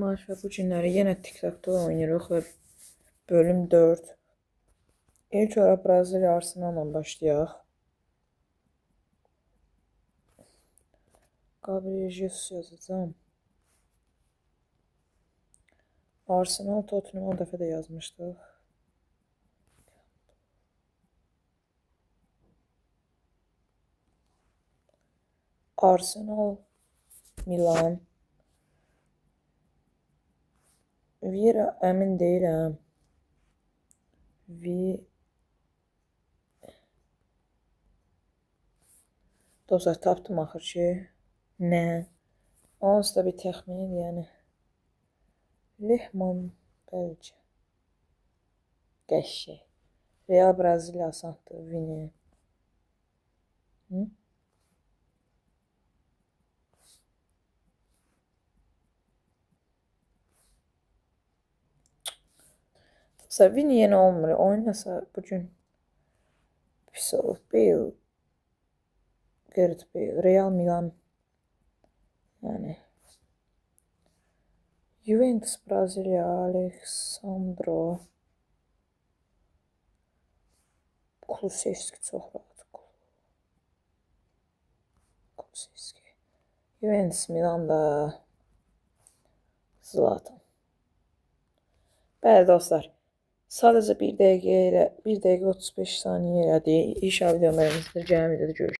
Maş və bu günləri yenə TikTok'da oynayırıq və bölüm 4. İlk olaraq Braziliya Arsenal'la başlayaq. Gabriel Jesus yazacağım. Arsenal Tottenham o dəfə də yazmışdıq. Arsenal Milan. Vieira əmin deyiləm. Dostlar tapdım axır ki. Nə? Onsuz da bir təxminidir, yəni. Lehman bəlkə. Qəşəng. Real Braziliya asandır. Vini. Hı? Dostlar Vini yenə olmur. Oyun nəsə bu gün pis olub. Bale, Gareth Bale, Real Milan. Yəni Juventus Braziliya, Alexandro Kulusevski çox rahat. Kulusevski. Juventus Milan da Zlatan. Bəli dostlar. Sadəcə 1 dəqiqə ilə 1 dəqiqə 35 saniyə elədi. İnşallah videomu bəyənmişsiniz. Gələn videoda görüşürüz.